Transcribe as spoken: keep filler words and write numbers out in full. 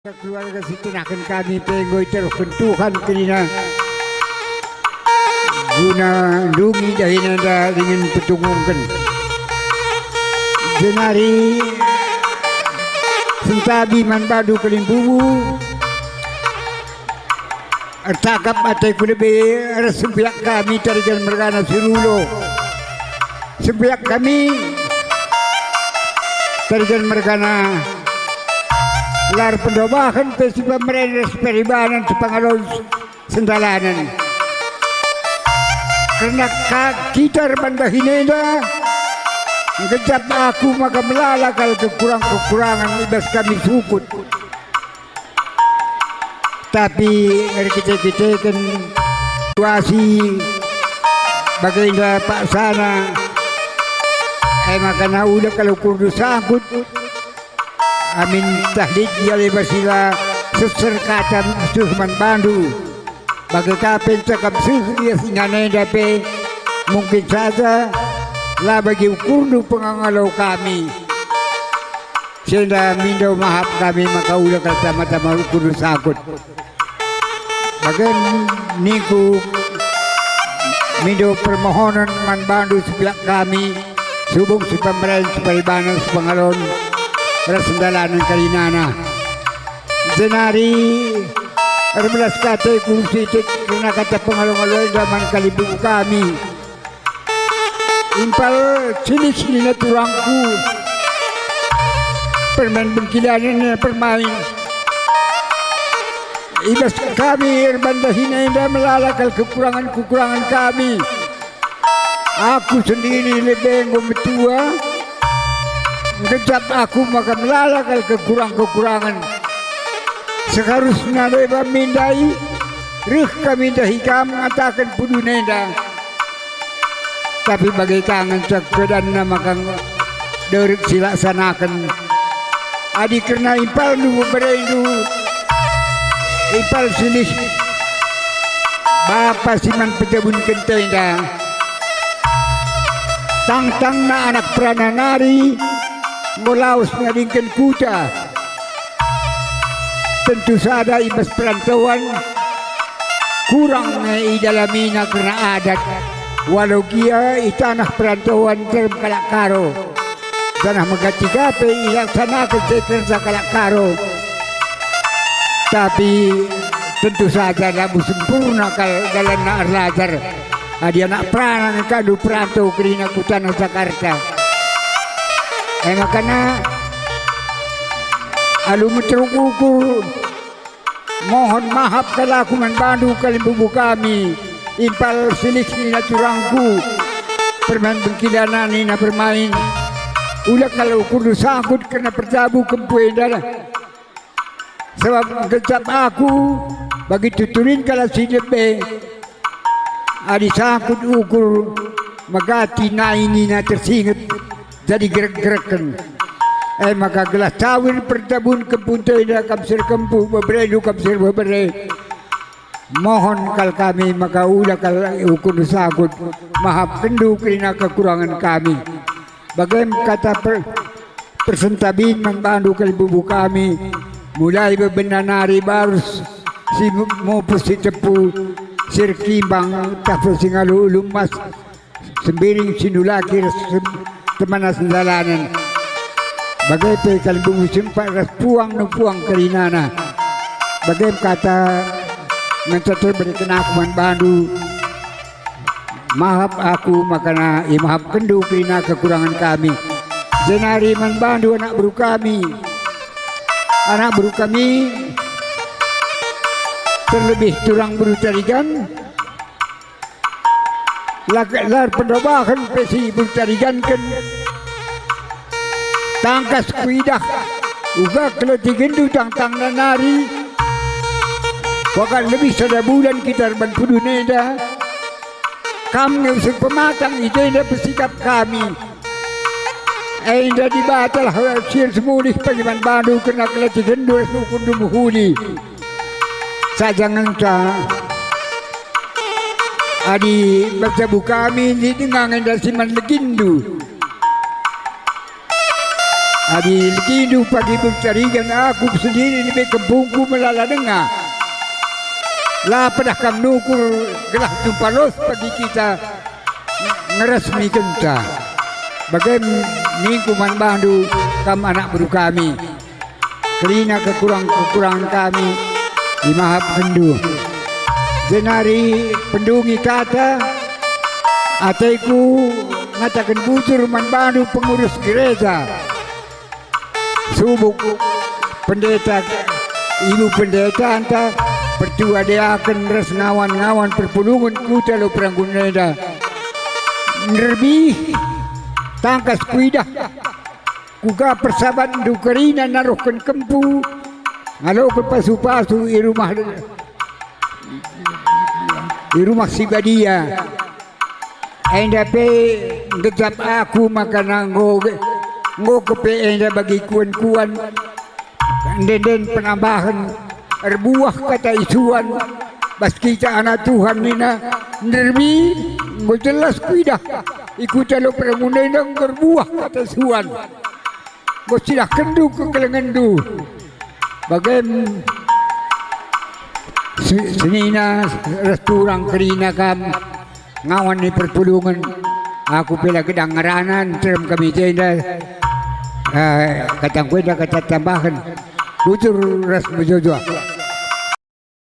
Keluarga si tenahken kami pe enggo itaruhken Tuhan kerina guna ndungi dahin enda dingen petungungken. Jenari sentabi man bandu kalimbubu, ercakap ateku lebe ras sempiak kami Tarigan mergana si Rulo. Sempiak kami Tarigan mergana la erpendobahen pe si pemeren ras si peribanen si pengalon sendalanen. Kerna ka-, kita erban dahin enda, nggejap aku maka melala kal kekurang-kekurangen i bas kami sukut. Tapi erkite-kiteken situasi bagenda paksana, e maka na udah kalau kurndu sangkut, amin tah lit ia bas ila seser kata seh man bandu. Bage ka pe cakap seh ia si ngana enda pe, mungkin saja la bagi ukurndu pengalo kami. Si enda mindo mahap kami maka udah kal tama-tama ukur sangkut. Bage ningku mindo permohonen man bandu sempiak kami, subung si pemeren, si peribanen, si pengalon, ras sendalanen karinana. Jenari erbelas ka ateku sitik kerna kata pengalo-ngalo enda man kalimbubu kami. Impal silih nina turangku, permain bengkilanen permain. I bas kami erban dahin enda melala kal kekurangen-kekurangen kami. Aku sendiri lebe enggo metua, nggejap aku maka melala kal kekurang-kekurangen. Seharusna deba mindai reh kami ndahi kam ngataken pudun enda. Tapi bage ka ngenca kedanna maka derek silaksanaken. Adi kerna impalndu beberendu, impal silih bapa si man pejabunken tenda, tangtangna anak perana nari enggo lawes nadingken kuta. Tentu sada i bas perantauan kurang nge idalamina kerna adat, walau gia i tanah perantauan nterem kalak Karo, janah mega ciga pe ilaksanaken si kerna kalak Karo. Tapi tentu saja labo sempurna kal dalanna erlajar. Adi anak perana nge kandu perantau kerina ku taneh Jakarta. E makana alu meteruk ukur, mohon mahap kal aku man bandu kalimbubu kami, impal silih nina turangku, permain bengkilana nina permain, ula kal ukurndu sangkut kerna perjabu kempu enda. Sabap ngkecap aku bagi tuturin kalak si lebe. Adi sangkut ukur megati nai nina tersinget jadi gerek-gereken. E maka gelah tawir perjabun kempu enda kam si erkempu, beberendu kam si erbebere. Mohon kal kami maka ula kal ukur sangkut, mahapkenndu kerina kekurangen kami. Bage me kata per-, persentabin man bandu kalimbubu kami, mulai bebenna nari barus si mu-, mupus si tepu, si erkimbang, tah pe si ngalo ulu emas, sembiring si ndulaki ras sem-, temana sendalanen. Bage pe kalimbubu sempat ras puang nempuang kerinana. Bage me kata ngenca terbereken aku man bandu. Mahap aku makana imahapkenndu kerina kekurangen kami. Jenari man bandu anak beru kami. Anak beru kami, terlebih turang beru Tarigan, la, la erpendobahen pe si beru Tariganken. Tangkas kuidah uga keletigendu tangtangna nari. Kuakap lebih sada bulan kita erban pudun enda. Kam nge usung pematang i jenda pesikap kami. Enda Dibatalah si ersemulih pagi man bandu kerna keletigenndu ras ukurndu mehuli. Saja ngenca adi berjabu kami, lit denga nge enda si man leginndu. Adi lekindu pagi bertarigan aku sendiri lebe kempungku melala denga. La pedah kam nukur gelah jumpa los pagi kita ngeresmikenta. Bage ningku man bandu kam anak beru kami. Kerina kekurang-kekurangen kami, imahapkenndu. Jenari pendungi kata, ateku ngataken bujur man bandu pengurus gereja. Subuk pendeta, ibu pendetanta, pertua diaken ras ngawan-ngawan perpulungen kuta Loprangun enda. Nderbih tangkas kuidah kuga persabatndu kerina naruhken kempu, ngaloken pasu-pasu i rumah, i rumah si badia. Enda pe ngejap aku maka enggo, enggo kepe enda bagi kuan-kuan, ende-enden penambahen erbuah kata isuan bas kita anak Tuhan nina, nderbi enggo jelas kuidah i kuta Loprangun enda enggo erbuah kata isuan. Enggo cidahkenndu kekelengenndu. Bagem se-, senina ras turang kerina kam ngawan ni perpulungen. Aku pe la gedang ngerana nterem kami jenda. Eh, katangku enda kata tambahen. Bujur ras mejuah-juah.